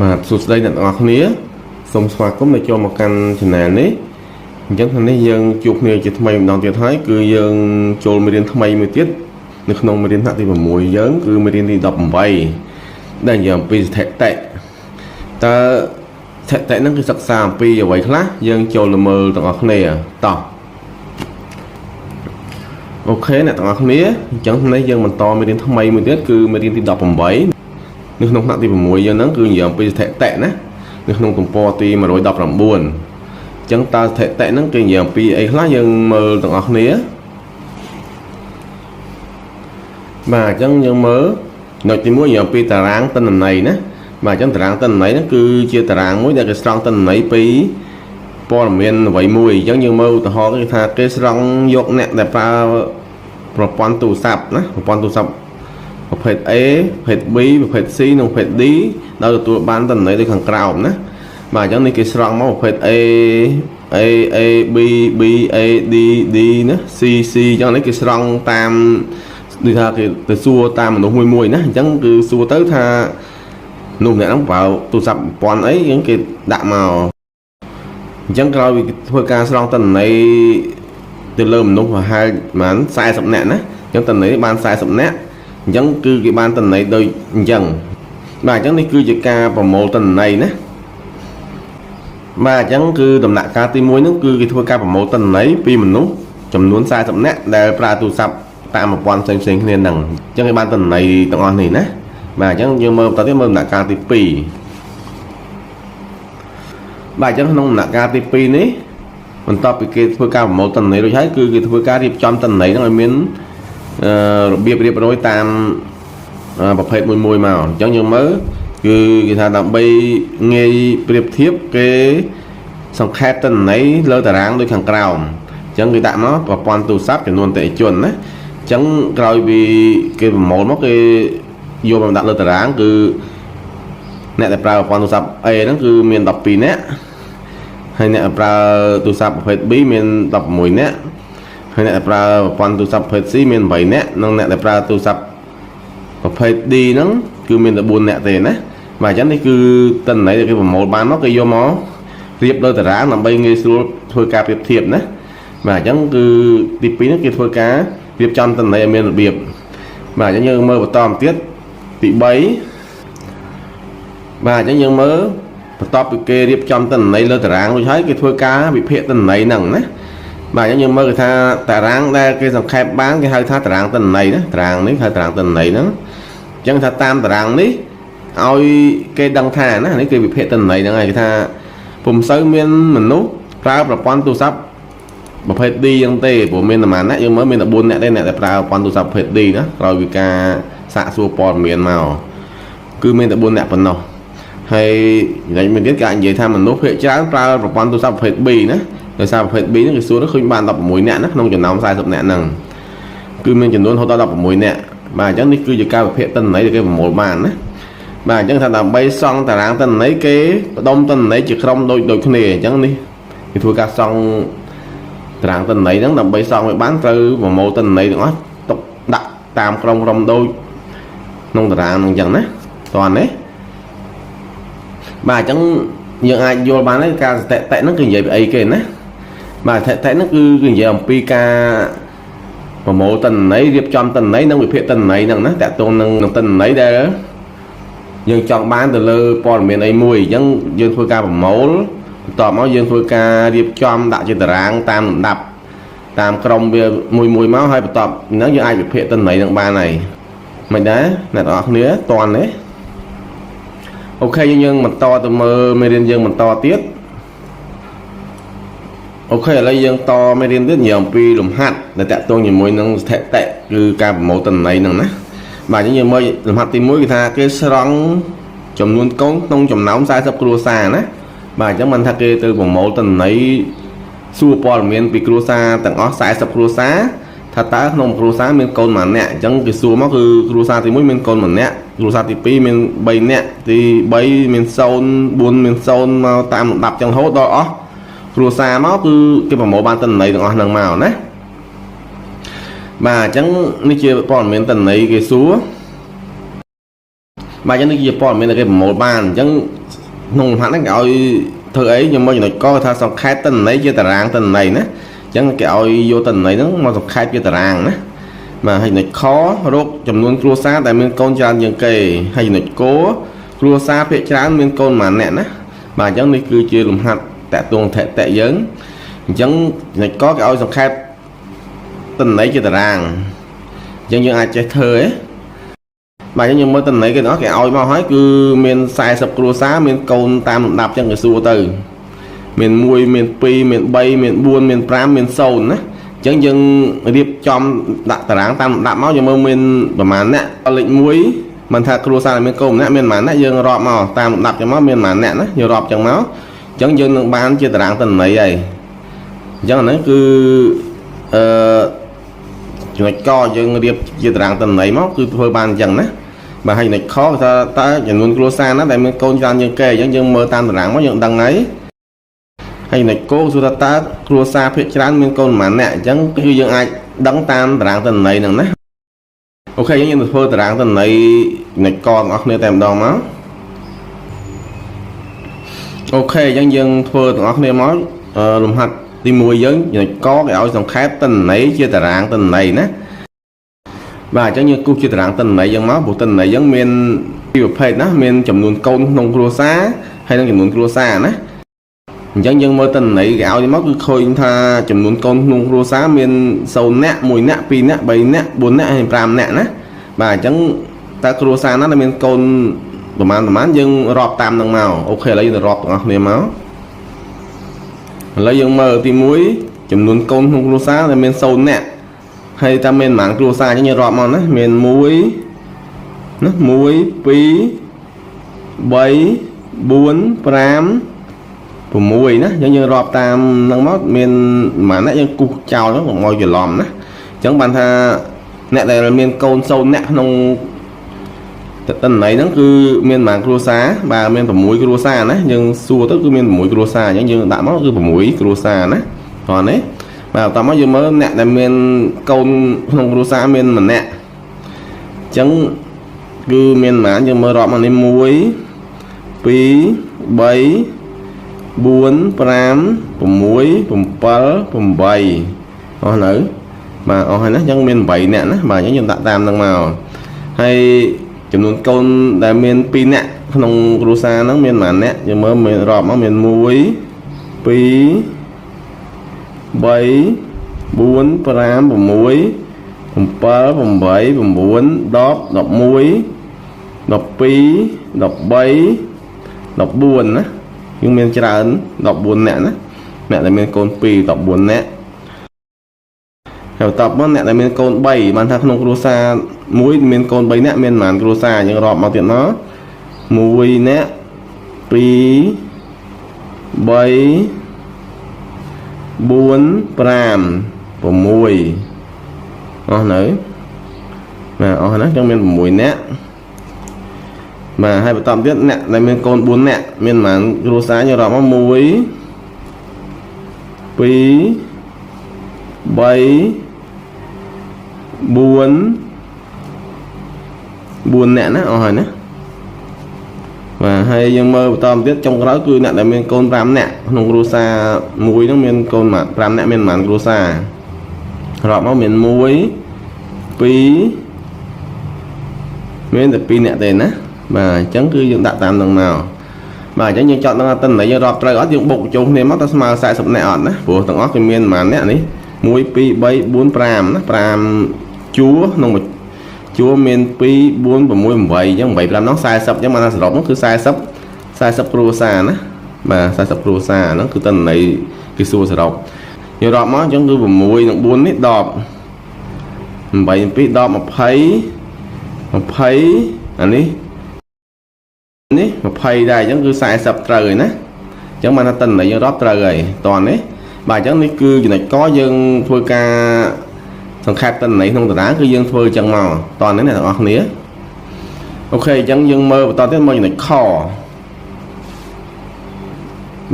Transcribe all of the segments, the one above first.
បាទសួស្តីអ្នកទាំងអស់គ្នាសូមស្វាគមន៍ដែលចូលមកកាន់ Channel នេះអញ្ចឹងថ្ងៃនេះយើងជួបគ្នាជាថ្មីម្ដងទៀតហើយគឺយើងចូលមេរៀនថ្មីមួយទៀតនៅក្នុងមេរៀនថ្នាក់ទី6យើងគឺមេរៀនទី18ដែលនិយាយអំពីស្ថិតិតើស្ថិតិហ្នឹងគឺសិក្សាអំពីអ្វីខ្លះយើងចូលទៅមើលទាំងអស់គ្នាតោះ OK អ្នកទាំងអស់គ្នាអញ្ចឹងថ្ងៃនេះយើងបន្តមេរៀនថ្មីមួយទៀតគឺមេរៀនទី18នៅក្នុងថ្នាក់ទី6យើងហ្នឹងគឺនិយាយអំពីស្ថិតិណានៅក្នុងទំព័រទី119អញ្ចឹងតើស្ថិតិហ្នឹងគេនិយាយអំពីអីខ្លះយើងមើលទាំងអស់គ្នាបាទអញ្ចឹងយើងមើលចំណុចទី1និយាយអំពីតារាងទិន្នន័យណាបាទអញ្ចឹងតារាងទិន្នន័យហ្នឹងគឺជាតារាងមួយដែលគេស្រង់ទិន្នន័យពីព័ត៌មានអ្វីមួយអញ្ចឹងយើងមើលឧទាហរណ៍គេថាគេស្រង់យកអ្នកដែលប្រើប្រព័ន្ធទូរស័ព្ទណាប្រព័ន្ធទូរស័ព្ទ ប្រភេទ A ប្រភេទ B ប្រភេទ C និងប្រភេទ D ដោយទទួលបានទិន្នន័យដូចខាងក្រោមណាបាទអញ្ចឹងនេះគេស្រង់មកប្រភេទ A A A B B A D D ណា C C អញ្ចឹងនេះគេស្រង់តាមដូចថាគេទៅសួរតាមមនុស្សមួយមួយណាអញ្ចឹងគឺសួរទៅថាមនុស្សម្នាក់ហ្នឹងប្រើទូរស័ព្ទប្រព័ន្ធអីអញ្ចឹងគេដាក់មកអញ្ចឹងក្រោយពីធ្វើការស្រង់ទិន្នន័យទៅលើមនុស្សប្រហែលប្រហែល40នាក់ណាអញ្ចឹងទិន្នន័យបាន40នាក់អញ្ចឹងគឺគេបានទិន្នន័យដូចអញ្ចឹងបាទអញ្ចឹងនេះគឺជាការប្រមូលទិន្នន័យណាបាទអញ្ចឹងគឺដំណាក់កាលទី1ហ្នឹងគឺគេធ្វើការប្រមូលទិន្នន័យពីមនុស្សចំនួន40នាក់ដែលប្រើទូរស័ព្ទតាមប្រព័ន្ធផ្សេងៗគ្នាហ្នឹងអញ្ចឹងគេបានទិន្នន័យទាំងអស់នេះណាបាទអញ្ចឹងយើងមើលបន្តទៀតមើលដំណាក់កាលទី2បាទអញ្ចឹងក្នុងដំណាក់កាលទី2នេះបន្ទាប់ពីគេធ្វើការប្រមូលទិន្នន័យរួចហើយគឺគេធ្វើការរៀបចំទិន្នន័យហ្នឹងឲ្យមានរបៀបរៀបរយតាមប្រភេទមួយមួយមកអញ្ចឹងយើងមើលគឺគេថាដើម្បីងាយប្រៀបធៀបគេសង្ខេបទិន្នន័យលើតារាងដូចខាងក្រោមអញ្ចឹងគេដាក់មកប្រព័ន្ធទូរស័ព្ទចំនួនអតិថិជនណាអញ្ចឹងក្រោយពីគេប្រមូលមកគេយកមកដាក់លើតារាងគឺអ្នកដែលប្រើប្រព័ន្ធទូរស័ព្ទ A ហ្នឹងគឺមាន12នាក់ហើយអ្នកដែលប្រើទូរស័ព្ទប្រភេទ B មាន16នាក់ហើយអ្នកដែលប្រើប្រព័ន្ធទូរស័ព្ទប្រភេទ C មាន8នាក់និងអ្នកដែលប្រើទូរស័ព្ទប្រភេទ D ហ្នឹងគឺមានតែ4នាក់ទេណាបាទអញ្ចឹងនេះគឺទិន្នន័យដែលគេប្រមូលបានមកគេយកមករៀបលើតារាងដើម្បីងាយស្រួលធ្វើការប្រៀបធៀបណាបាទអញ្ចឹងគឺទី2ហ្នឹងគេធ្វើការរៀបចំទិន្នន័យឲ្យមានរបៀបបាទអញ្ចឹងយើងមើលបន្តមកទៀតទី3បាទអញ្ចឹងយើងមើលបន្ទាប់ពីគេរៀបចំទិន្នន័យលើតារាងរួចហើយគេធ្វើការវិភាគទិន្នន័យហ្នឹងណាបាទអញ្ចឹងយើងមើលគេថាតារាងដែលគេសង្ខេបបានគេហៅថាតារាងទិន្នន័យណាតារាងនេះហៅតារាងទិន្នន័យហ្នឹងអញ្ចឹងថាតាមតារាងនេះឲ្យគេដឹងថាណានេះគេវិភាគទិន្នន័យហ្នឹងហើយគេថាពុំសូវមានមនុស្សប្រើប្រព័ន្ធទូរស័ព្ទប្រភេទ D អញ្ចឹងទេព្រោះមានប្រហែលណាយើងមើលមានតែ4នាក់ទេអ្នកដែលប្រើប្រព័ន្ធទូរស័ព្ទប្រភេទ D ណាក្រោយពីការសាកសួរព័ត៌មានមកគឺមានតែ4នាក់ប៉ុណ្ណោះហើយចំណុចមួយទៀតគេអាចនិយាយថាមនុស្សភាគច្រើនប្រើប្រព័ន្ធទូរស័ព្ទប្រភេទ B ណាដោយសារប្រភេទ B ហ្នឹងគេសួរទៅឃើញបាន16នាក់ណាក្នុងចំណោម40នាក់ហ្នឹងគឺមានចំនួនរហូតដល់16នាក់បាទអញ្ចឹងនេះគឺជាការវិភាគទិន្នន័យដែលគេប្រមូលបានណាបាទអញ្ចឹងថាដើម្បីសង់តារាងទិន្នន័យគេផ្ដុំទិន្នន័យជាក្រុមដូចដូចគ្នាអញ្ចឹងនេះគេធ្វើការសង់តារាងទិន្នន័យហ្នឹងដើម្បីសង់ឲ្យបានត្រូវប្រមូលទិន្នន័យទាំងអស់ទុកដាក់តាមក្រុមក្រុមដូចក្នុងតារាងហ្នឹងអញ្ចឹងណាតោះនេះបាទអញ្ចឹងយើងអាចយល់បានហើយការស្ថិតិហ្នឹងគឺនិយាយពីអីគេណាបាទស្ថិតិហ្នឹងគឺគឺនិយាយអំពីការប្រមូលទិន្នន័យរៀបចំទិន្នន័យនិងវិភាគទិន្នន័យហ្នឹងណាតាក់ទងនឹងទិន្នន័យដែលយើងចង់បានទៅលើព័ត៌មានអីមួយអញ្ចឹងយើងធ្វើការប្រមូលបន្ទាប់មកយើងធ្វើការរៀបចំដាក់ជាតារាងតាមលំដាប់តាមក្រុមវាមួយមួយមកហើយបន្ទាប់ហ្នឹងយើងអាចវិភាគទិន្នន័យហ្នឹងបានហើយមិនដែរអ្នកទាំងអស់គ្នាតន់ទេ OK យើងបន្តទៅមើលមេរៀនយើងបន្តទៀត OK ឥឡូវយើងតមេរៀនទៀតនិយាយអំពីលំហាត់ដែលតាក់ទងជាមួយនឹងស្ថិតិគឺការប្រមូលទិន្នន័យហ្នឹងណាបាទអញ្ចឹងយើងមើលលំហាត់ទី1គឺថាគេស្រង់ចំនួនកូនក្នុងចំណោម40គ្រួសារណាបាទអញ្ចឹងមិនថាគេទៅប្រមូលទិន្នន័យសួរព័ត៌មានពីគ្រួសារទាំងអស់40គ្រួសារថាតើក្នុងគ្រួសារមានកូនប៉ុន្មាននាក់អញ្ចឹងគេសួរមកគឺគ្រួសារទី1មានកូនម្នាក់គ្រួសារទី2មាន3នាក់ទី3មាន0 4មាន0មកតាមលំដាប់ចឹងរហូតដល់អស់គ្រួសារមកគឺគេប្រមូលបានទិន្នន័យទាំងអស់ហ្នឹងមកណាបាទអញ្ចឹងនេះជាព័ត៌មានទិន្នន័យគេសួរ បាទអញ្ចឹងនេះជាព័ត៌មានដែលគេប្រមូលបានអញ្ចឹង ក្នុងលំហាត់ហ្នឹងគេឲ្យធ្វើអីខ្ញុំមកចំណុចកគេថាសង្ខេបទិន្នន័យជាតារាងទិន្នន័យណាអញ្ចឹងគេឲ្យយកទិន្នន័យហ្នឹងមកសង្ខេបជាតារាងណាបាទហើយចំណុចខរកចំនួនគ្រួសារដែលមានកូនច្រើនជាងគេហើយចំណុចគគ្រួសារភាគច្រើនមានកូនប៉ុន្មានអ្នកណាបាទអញ្ចឹងនេះគឺជាលំហាត់តាក់ទងថតិយើងអញ្ចឹងចំណុចកគេឲ្យសង្ខេបទិន្នន័យជាតារាងអញ្ចឹងយើងអាចចេះធ្វើឯងបាទយើងមើលតន័យគេទាំងអស់គេឲ្យមកហើយគឺមាន40គ្រួសារមានកូនតាមលំដាប់ចឹងគេសួរទៅមាន1មាន2មាន3មាន4មាន5មាន0ណាអញ្ចឹងយើងរៀបចំដាក់តារាងតាមលំដាប់មកយើងមើលមានប្រហែលអ្នកលេខ1មិនថាគ្រួសារមានកូនម្នាក់មានប្រហែលអ្នកយើងរាប់មកតាមលំដាប់ចឹងមកមានប្រហែលអ្នកណាយើងរាប់ចឹងមកអញ្ចឹងយើងនឹងបានជាតារាងតន័យហើយអញ្ចឹងអាហ្នឹងគឺអឺចំណុចកយើងរៀបជាតារាងតន័យមកគឺធ្វើបានអញ្ចឹងណាបាទហើយចំណុចខគេថាតើចំនួនគ្រួសារណាដែលមានកូនច្រើនជាងគេអញ្ចឹងយើងមើលតាមតារាងមកយើងដឹងហើយហើយចំណុចគោសួរថាតើគ្រួសារភាគច្រើនមានកូនប៉ុន្មានអ្នកអញ្ចឹងគឺយើងអាចដឹងតាមតារាងតន័យហ្នឹងណាOK យើងនឹងធ្វើតារាងតន័យចំណុចកទាំងអស់គ្នាតែម្ដងមក OK អញ្ចឹងយើងធ្វើទាំងអស់គ្នាមកលំហាត់ទី1យើងចំណុចកគេឲ្យសង្ខេបតន័យជាតារាងតន័យណាបាទអញ្ចឹងយើងគូសជាតារាងតន័យយើងមកព្រោះតន័យយើងមានពីរប្រភេទណាមានចំនួនកូនក្នុងគ្រួសារហើយនិងចំនួនគ្រួសារណាអញ្ចឹងយើងមើលតន័យគេឲ្យមកគឺឃើញថាចំនួនកូនក្នុងគ្រួសារមាន0នាក់1នាក់2នាក់3នាក់4នាក់ហើយ5នាក់ណាបាទអញ្ចឹងតើគ្រួសារណាដែលមានកូនប្រហែលប្រហែលយើងរាប់តាមនឹងមក OK ឥឡូវយើងទៅរាប់ទាំងអស់គ្នាមកឥឡូវយើងមើលទី1ចំនួនកូនក្នុងគ្រួសារដែលមាន0នាក់ហើយតើមានប៉ុន្មានគ្រួសារអញ្ចឹងយើងរាប់មកណាមាន1ណា1 2 3 4 5 6ណាអញ្ចឹងយើងរាប់តាមហ្នឹងមកមានប៉ុន្មានអ្នកយើងគូសចោលហ្នឹងកុំឲ្យច្រឡំណាអញ្ចឹងបានថាអ្នកដែលមានកូន0អ្នកក្នុងតន័យហ្នឹងគឺមានប៉ុន្មានគ្រួសារបាទមាន6គ្រួសារណាយើងសួរទៅគឺមាន6គ្រួសារអញ្ចឹងយើងដាក់មកគឺ6គ្រួសារណាតោះនេះបាទបន្តមកយើងមើលអ្នកដែលមានកូនក្នុងគ្រួសារមានម្នាក់អញ្ចឹងគឺមានប៉ុន្មានយើងមើលរាប់មកនេះ1 2 3 4 5 6 7 8អស់នៅបាទអស់ហើយណាអញ្ចឹងមាន8នាក់ណាបាទអញ្ចឹងយើងដាក់តាមហ្នឹងមកហើយចំនួនកូនដែលមាន2នាក់ក្នុងគ្រួសារហ្នឹងមានប៉ុន្មាននាក់យើងមើលមានរាប់មកមាន1 2 3 4 5 6 7 8 9 10 11 12 13 14ណាយើងមានច្រើន14នាក់ណាអ្នកដែលមានកូន2 14នាក់ហើយបន្ទាប់មកអ្នកដែលមានកូន3បានថាក្នុងគ្រួសារមួយមានកូន3នាក់មានប៉ុន្មានគ្រួសារយើងរាប់មកទៀតមក1នាក់2 3 4 5 6អស់នៅបាទអស់ណាចឹងមាន6នាក់បាទហើយបន្តទៀតអ្នកដែលមានកូន4នាក់មានប៉ុន្មានគ្រួសារយើងរាប់មក1 2 3 4 4នាក់ណាអស់ហើយណាបាទហើយយើងមើលបន្តទៀតចុងក្រោយគឺអ្នកដែលមានកូន5នាក់ក្នុងគ្រួសារមួយហ្នឹងមានកូន5នាក់មានប៉ុន្មានគ្រួសាររាប់មកមាន1 2មានតែ2នាក់ទេណាបាទអញ្ចឹងគឺយើងដាក់តាមនឹងមកបាទអញ្ចឹងយើងចត់ដឹងថាតិន័យយើងរាប់ត្រូវអត់យើងបុកចូលគ្នាមកតើស្មើ40នាក់អត់ណាព្រោះទាំងអស់គឺមានប៉ុន្មាននាក់នេះ1 2 3 4 5ណា5ជួរក្នុងមួយជួរមាន2 4 6 8អញ្ចឹង8 5នោះ40អញ្ចឹងបានថាសរុបនោះគឺ40 40គ្រួសារណាបាទ40គ្រួសារហ្នឹងគឺតិន័យគេសួរសរុបយើងរាប់មកអញ្ចឹងគឺ6និង4នេះ10 8 7 10 20 20អានេះនេះ20ដែរអញ្ចឹងគឺ40ត្រូវហើយណាអញ្ចឹងបានថាតិន័យយើងរាប់ត្រូវហើយតោះនេះបាទអញ្ចឹងនេះគឺចំណុចកយើងធ្វើការសង្ខេបតិន័យក្នុងតារាងគឺយើងធ្វើអញ្ចឹងមកតោះនេះអ្នកទាំងអស់គ្នាOK អញ្ចឹងយើងមើលបន្តទៀតមកចំណុចខ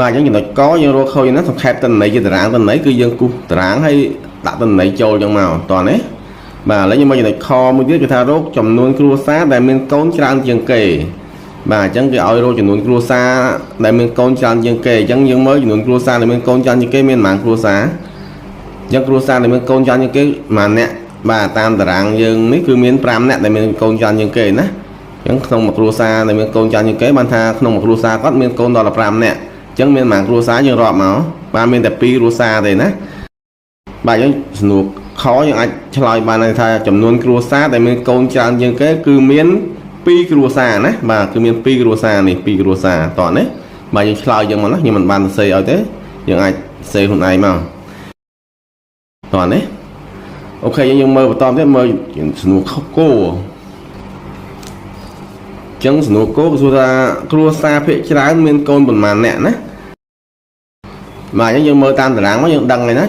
បាទអញ្ចឹងចំណុចកយើងរកឃើញណាសង្ខេបតិន័យជាតារាងតិន័យគឺយើងគូសតារាងហើយដាក់តិន័យចូលអញ្ចឹងមកតោះនេះបាទឥឡូវយើងមកចំណុចខមួយទៀតគឺថារកចំនួនគ្រួសារដែលមានកូនច្រើនជាងគេ បាទអញ្ចឹងគេឲ្យរកចំនួនគ្រួសារដែលមានកូនច្រើនជាងគេអញ្ចឹងយើងមើលចំនួនគ្រួសារដែលមានកូនច្រើនជាងគេមានប៉ុន្មានគ្រួសារអញ្ចឹងគ្រួសារដែលមានកូនច្រើនជាងគេប៉ុន្មានអ្នកបាទតាមតារាងយើងនេះគឺមាន5អ្នកដែលមានកូនច្រើនជាងគេណាអញ្ចឹងក្នុងមួយគ្រួសារដែលមានកូនច្រើនជាងគេបានថាក្នុងមួយគ្រួសារគាត់មានកូនដល់15នាក់អញ្ចឹងមានប៉ុន្មានគ្រួសារយើងរាប់មកបាទមានតែ2គ្រួសារទេណាបាទអញ្ចឹងសំណួរខយើងអាចឆ្លើយបានថាចំនួនគ្រួសារដែលមានកូនច្រើនជាងគេគឺមាន2គ្រួសារណាបាទគឺមាន2គ្រួសារនេះ2គ្រួសារតោះនេះបាទយើងឆ្លើយយើងមកណាខ្ញុំមិនបានសរសេរឲ្យទេយើងអាចសរសេរខ្លួនឯងមកតោះនេះOK យើងមើលបន្តទៀតមើលសំណួរខគោចឹងសំណួរគោគឺសួរថាគ្រួសារភាគច្រើនមានកូនប៉ុន្មានអ្នកណាបាទអញ្ចឹងយើងមើលតាមតារាងមកយើងដឹងហើយណា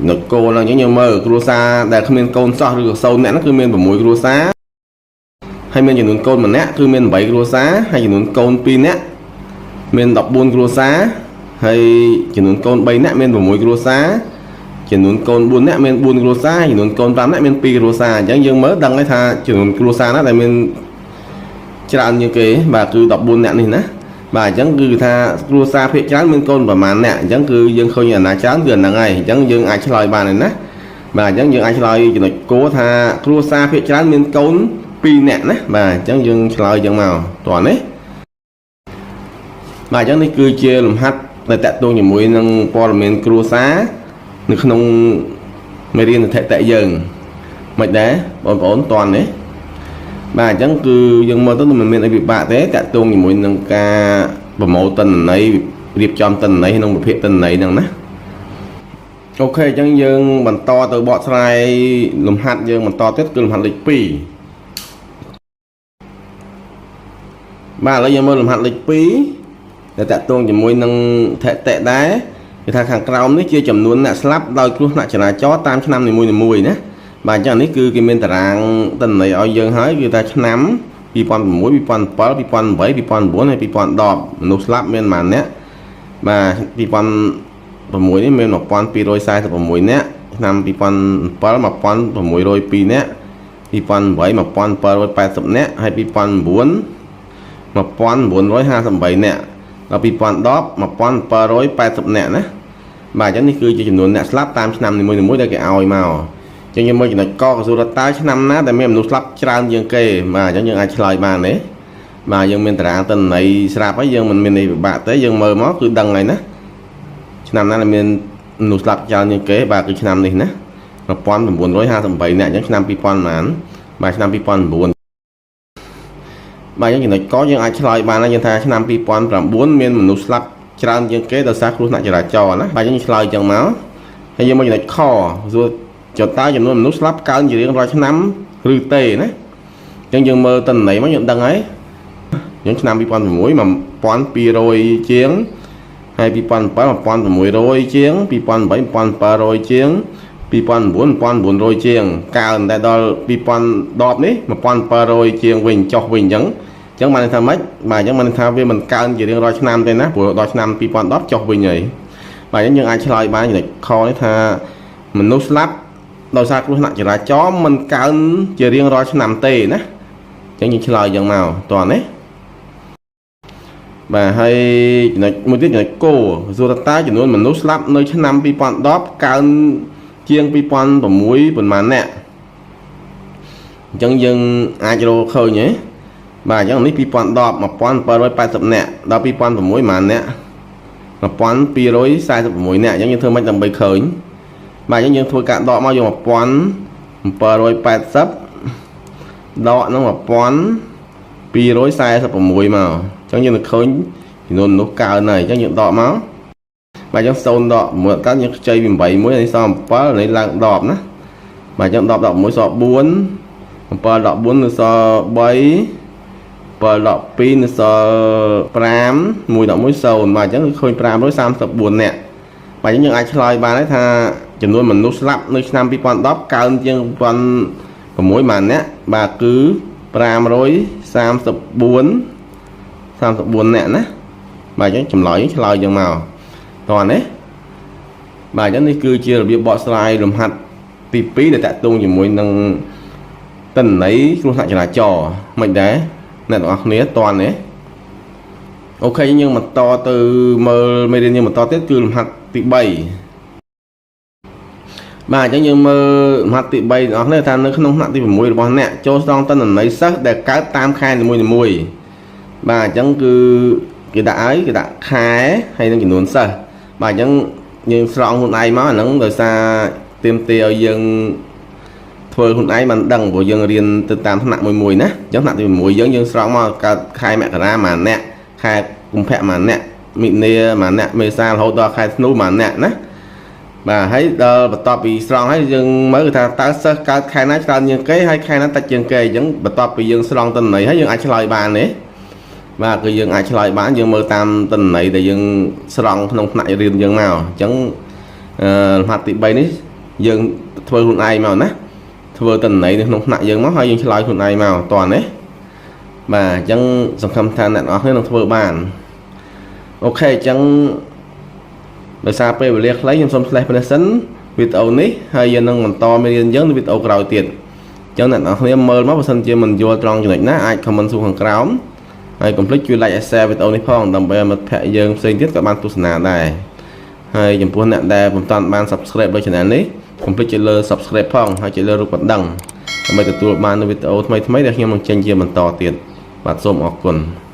នៅគោឡើងអញ្ចឹងយើងមើលគ្រួសារដែលគ្មានកូនសោះឬក៏0អ្នកហ្នឹងគឺមាន6គ្រួសារហើយមានចំនួនកូនម្នាក់គឺមាន8គ្រួសារហើយចំនួនកូន2នាក់មាន14គ្រួសារហើយចំនួនកូន3នាក់មាន6គ្រួសារចំនួនកូន4នាក់មាន4គ្រួសារចំនួនកូន5នាក់មាន2គ្រួសារអញ្ចឹងយើងមើលដឹងហើយថាចំនួនគ្រួសារណាដែលមានច្រើនជាងគេបាទគឺ14នាក់នេះណាបាទអញ្ចឹងគឺថាគ្រួសារភាគច្រើនមានកូនប្រមាណអ្នកអញ្ចឹងគឺយើងឃើញអាណាច្រើនគឺអាហ្នឹងហើយអញ្ចឹងយើងអាចឆ្លើយបានហើយណាបាទអញ្ចឹងយើងអាចឆ្លើយចំណុចគោថាគ្រួសារភាគច្រើនមានកូន2នាក់ណាបាទអញ្ចឹងយើងឆ្លើយអញ្ចឹងមកតោះនេះបាទអញ្ចឹងនេះគឺជាលំហាត់ដែលតាក់ទងជាមួយនឹងព័ត៌មានគ្រួសារនៅក្នុងមេរៀនស្ថិតិយើងមិនដែរបងប្អូនតន់នេះបាទអញ្ចឹងគឺយើងមើលទៅមិនមានអីពិបាកទេតាក់ទងជាមួយនឹងការប្រមូលទិន្នន័យរៀបចំទិន្នន័យក្នុងប្រភេទទិន្នន័យហ្នឹងណាOK អញ្ចឹងយើងបន្តទៅបកស្រាយលំហាត់យើងបន្តទៀតគឺលំហាត់លេខ2បាទឥឡូវយើងមើលលំហាត់លេខ2ដែលតាក់ទងជាមួយនឹងថតិដែរគេថាខាងក្រោមនេះជាចំនួនអ្នកស្លាប់ដោយគ្រោះថ្នាក់ចរាចរណ៍តាមឆ្នាំនីមួយៗណាបាទអញ្ចឹងនេះគឺគេមានតារាងទិន្នន័យឲ្យយើងហើយគឺថាឆ្នាំ2006 2007 2008 2009ហើយ2010មនុស្សស្លាប់មានប៉ុន្មានអ្នកបាទ2006នេះមាន1246នាក់ឆ្នាំ2007 1602នាក់2008 1780នាក់ហើយ2009 1958នាក់ដល់2010 1780នាក់ណាបាទអញ្ចឹងនេះគឺជាចំនួនអ្នកស្លាប់តាមឆ្នាំនីមួយៗដែលគេឲ្យមកអញ្ចឹងយើងមើលចំណុចកកសួរថាតើឆ្នាំណាដែលមានមនុស្សស្លាប់ច្រើនជាងគេបាទអញ្ចឹងយើងអាចឆ្លើយបានទេបាទយើងមានតារាងទិន្នន័យស្រាប់ហើយយើងមិនមានអីពិបាកទេយើងមើលមកគឺដឹងហើយណាឆ្នាំណាដែលមានមនុស្សស្លាប់ច្រើនជាងគេបាទគឺឆ្នាំនេះណា1958នាក់អញ្ចឹងឆ្នាំ2000ប៉ុន្មានបាទឆ្នាំ2009បាទយើងចំណុចកយើងអាចឆ្លើយបានហើយយើងថាឆ្នាំ2009មានមនុស្សស្លាប់ច្រើនជាងគេដោយសារគ្រោះថ្នាក់ចរាចរណ៍ណាបាទយើងឆ្លើយអញ្ចឹងមកហើយយើងមកចំណុចខសួរចុះតើចំនួនមនុស្សស្លាប់កើនជារៀងរាល់ឆ្នាំឬទេណាអញ្ចឹងយើងមើលទិន្នន័យមកយើងដឹងហើយអញ្ចឹងឆ្នាំ2006 1200ជាងហើយ2007 1600ជាង2008 1700ជាង2009 1900ជាងកើនតែដល់2010នេះ1700ជាងវិញចុះវិញអញ្ចឹងអញ្ចឹងបានន័យថាម៉េចបាទអញ្ចឹងបានន័យថាវាមិនកើនជារៀងរាល់ឆ្នាំទេណាព្រោះដល់ឆ្នាំ2010ចុះវិញហើយបាទអញ្ចឹងយើងអាចឆ្លើយបានចំណុចខនេះថាមនុស្សស្លាប់ដោយសារគ្រោះថ្នាក់ចរាចរណ៍មិនកើនជារៀងរាល់ឆ្នាំទេណាអញ្ចឹងយើងឆ្លើយអញ្ចឹងមកតោះណាបាទហើយចំណុចមួយទៀតចំណុចគោសួរថាតើចំនួនមនុស្សស្លាប់នៅឆ្នាំ2010កើនជាង2006ប៉ុន្មានអ្នកអញ្ចឹងយើងអាចរកឃើញទេបាទអញ្ចឹងនេះ2010 1780នាក់ដល់2006ប៉ុន្មានអ្នក1246នាក់អញ្ចឹងយើងធ្វើម៉េចដើម្បីឃើញបាទអញ្ចឹងយើងធ្វើការដកមកយក1780ដកនឹង1246មកអញ្ចឹងយើងនឹងឃើញចំនួនមនុស្សកើនហើយអញ្ចឹងយើងដកមកបាទអញ្ចឹង0ដក1កើតយើងខ្ចីពី8មួយនេះសល់7នេះឡើង10ណាបាទអញ្ចឹង10ដក1សល់4 7ដក4នៅសល់3 7ដក2នៅសល់5 1ដក1 0បាទអញ្ចឹងគឺឃើញ534នាក់បាទអញ្ចឹងយើងអាចឆ្លើយបានហើយថាចំនួនមនុស្សស្លាប់នៅឆ្នាំ2010កើនជាង2006ម៉ាននាក់បាទគឺ534 34នាក់ណាបាទអញ្ចឹងចម្លើយឆ្លើយយ៉ាងមកតោះនេះបាទអញ្ចឹងនេះគឺជារបៀបបកស្រាយលំហាត់ទី2ដែលតាក់ទងជាមួយនឹងទិន្នន័យគ្រោះថ្នាក់ចរាចរណ៍មិនដែរអ្នកទាំងអស់គ្នាតន់ទេ OK យើងបន្តទៅមើលមេរៀនយើងបន្តទៀតគឺលំហាត់ទី3បាទអញ្ចឹងយើងមើលលំហាត់ទី3បងប្អូនថានៅក្នុងថ្នាក់ទី6របស់អ្នកចូលស្រង់ទិន្នន័យសិស្សដែលកើតតាមខែនីមួយៗបាទអញ្ចឹងគឺគេដាក់ឲ្យគេដាក់ខែហើយនឹងចំនួនសិស្សបាទអញ្ចឹងយើងស្រង់ខ្លួនឯងមកអាហ្នឹងដោយសារទៀមទាឲ្យយើងធ្វើខ្លួនឯងបានដឹងព្រោះយើងរៀនទៅតាមថ្នាក់មួយមួយណាអញ្ចឹងថ្នាក់ទី6យើងយើងស្រង់មកកើតខែមករាមួយអ្នកខែកុម្ភៈមួយអ្នកមិនិនាមួយអ្នកមេសារហូតដល់ខែធ្នូមួយអ្នកណាបាទហើយដល់បន្ទាប់ពីស្រង់ហើយយើងមើលថាតើសិស្សកើតខែណាច្រើនជាងគេហើយខែណាតិចជាងគេអញ្ចឹងបន្ទាប់ពីយើងស្រង់ទិន្នន័យហើយយើងអាចឆ្លើយបានទេបាទគឺយើងអាចឆ្លើយបានយើងមើលតាមទិន្នន័យដែលយើងស្រង់ក្នុងថ្នាក់រៀនយើងមកអញ្ចឹងអឺលំហាត់ទី3នេះយើងធ្វើខ្លួនឯងមកណាធ្វើទិន្នន័យនៅក្នុងថ្នាក់យើងមកហើយយើងឆ្លើយខ្លួនឯងមកតោះណាបាទអញ្ចឹងសង្ឃឹមថាអ្នកនរគ្នានឹងធ្វើបាន OK អញ្ចឹងដោយសារពេលវេលាខ្លីខ្ញុំសូម slash ប៉ុណ្ណេះសិនវីដេអូនេះហើយយើងនឹងបន្តមេរៀនយើងនៅវីដេអូក្រោយទៀតអញ្ចឹងអ្នកនរគ្នាមើលមកបើសិនជាមិនយល់ត្រង់ចំណុចណាអាច comment សួរខាងក្រោមហើយកុំភ្លេចជួយ like និង share វីដេអូនេះផងដើម្បីឲ្យមិត្តភ័ក្តិយើងផ្សេងទៀតក៏បានទស្សនាដែរហើយចំពោះអ្នកដែលពុំទាន់បាន subscribe លើ channel នេះកុំភ្លេចចុចលើ subscribe ផងហើយចុចលើរូបកណ្ដឹងដើម្បីទទួលបាននូវវីដេអូថ្មីៗដែលខ្ញុំនឹងចេញជាបន្តទៀតបាទសូមអរគុណ។